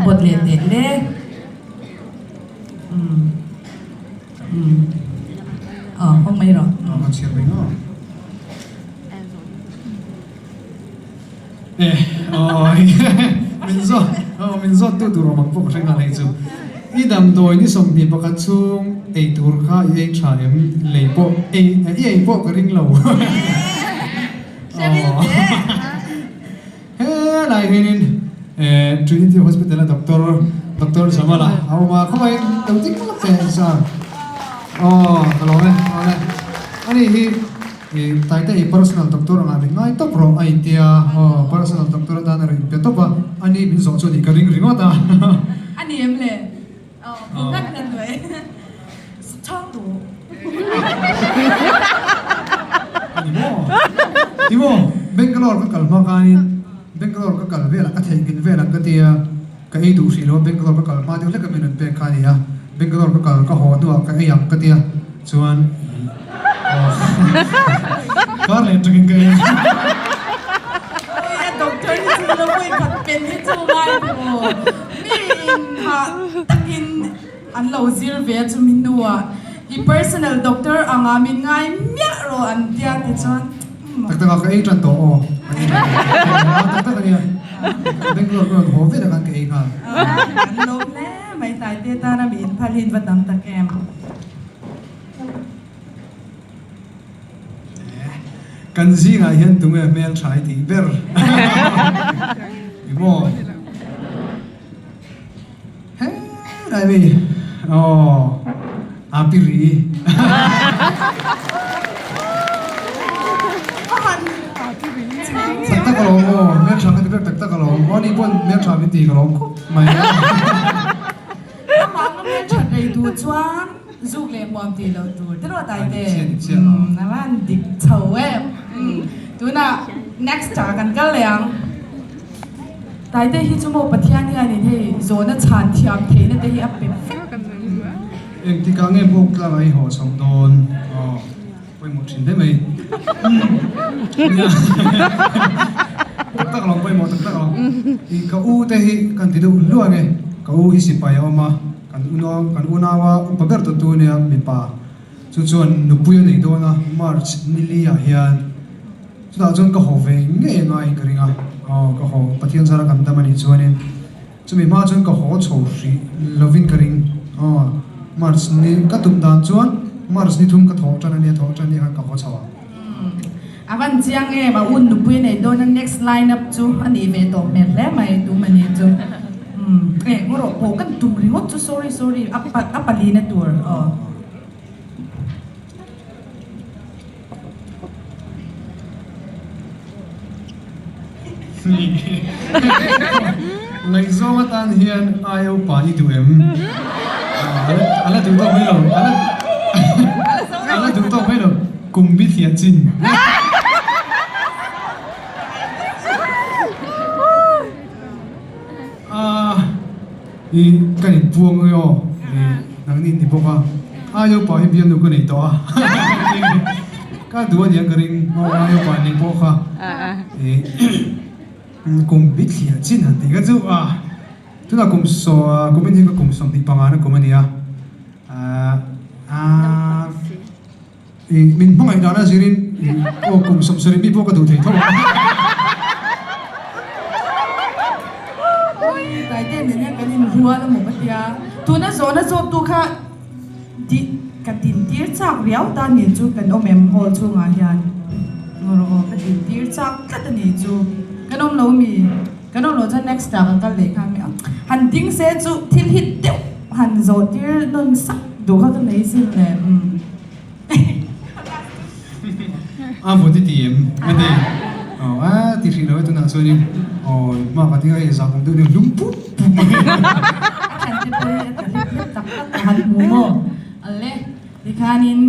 pawt leh teh le. Umm. Umm. Aw, hawng mai rawh. Aw, ka chhiar mai ngawt. Eh, aw, min zawt, aw, min zawt tu tur awm ang pawh ka hre nghal hei chu. I damdawi ni 21 chhung ei tur kha i ei tha em? Lei pawh ei, i ei pawh ka ring lo. Aw. Helai hianin Trinity Hospital a Doctor Doctor Zamala a awm a, khawngaihin lo ding lawk teh sir. Aw ka lawm e, ka lawm e. Ani hi Taite i personal doctor angah min ngai tawp rawh a intia, aw personal doctor atan a rawn inpe tawp a, ani min zawh chu a nih ka ring ringawt a. A ni em le? Aw bu nghat nghat mai. Chhang duh. Ani maw? Ti maw? Bangalore ka kal hma khanin Bangalore ka kal velah ka theihnghilh vel ang ka tia, ka ei duh hrih lo a, Bangalore ka kal hma deuh hlek a min rawn pek kha a ni a, Bangalore ka kal ka haw hnuah ka ei ang ka tia, chuan kar leh atangin ka ei. Awi a doctor hi chu lo vawi khat pen hi chu ngai maw? Mi in hah takin An lo zir ve a chumi hnuah i personal doctor anga min ngai miah rawh an tia ti chuan Tak tak a ka ei tan tawh aw ka ei tan tawh tak tak ania Bangalore ka rawn haw vel ah khan ka ei nghal. An lawm hle mai Taite tana mi inphal hi in va tam tak em. Kan zingah hian tunge hmel tha i tih ber i maw? Helai mi aw a pi ri. Tak tak alawm aw hmel tha ka ti ber tak tak alawm aw ni pawn hmel tha min ti ka lawm khawp mai a. Amah anga hmel that rei duh chuan zuk leh hmuam tih loh tur te rawh Taite. A van dik chho em. Tunah next ah kan kal leh ang. Taite hi chu maw Pathian hianin hei zawhna chhan thiam theihna te hi a pe vek. Engtikah nge bawk tlang a i haw chho dawn? Aw, pawimawh thin hle mai. Nia, tak tak alawm, pawimawh tak tak alawm. I ka u te hi kan ti deuh hluah nge, ka u hi sipai a awm a, kan unau kan unaua upa ber tawhtu ania mipa. Chu chuan nupui a nei dawn a, March nili ah hian. Chutah chuan ka haw ve ngei ngaiin ka ring a, aw ka haw Pathian zara kan dam a nih chuanin chumi hma chuan ka haw chho hrih lovin ka ring, aw March ni ka tum dan chuan March ni thum ka thawh tan a nia, thawh tan ni khan ka haw chho ang. A van chiang em, a un nupui a nei dawn a next line up chu a nih ve tawh hmel hle mai tum a nih chu. Umm eh ngaw rawh pawh kan tum ringawt chu sorry sorry a a palina tur aw. Ngaihzawng atan hian ai upa i duh em? A la duh tawk mai lo. A la duh tawk mai lo. Kum bi thliah chin. I ka inpuang nge aw i nangni in ti bawk a, ai upa hi bialnu ka nei tawh a ka duh a niang ka ring aw ai upa nei pawh kha i kum bi thliah chin han tih kha chu a tunah kum saw kum in hi ka kum 25 na kum a ni a ah i min hmangaih dan a zirin aw kum 70 mi pawh ka duh thei tho ang. Taite nen hian kan inrual a maw ka tia. Tuna zawhna zawttu kha di ka dintir chak riau ta ni chu kan awm em hall chhungah hian ngaw rawh aw ka dintir chak tlat a ni chu kan awm lo mi kan awm loh chuan next ah kan kal leh kha mi han ding se chu thil hit deuh han zawh tir nawn sak duh kha ka nei sin le umm. A vawt i ti em? A ti. Aw a ti hrih lo e tunah chuanin aw hma ka ti a hei zah awm deuh deuh hlum pup pup mai. A thiante pawh hi a ta hlep hlep tak tak a han hmu maw? Ale tikhanin.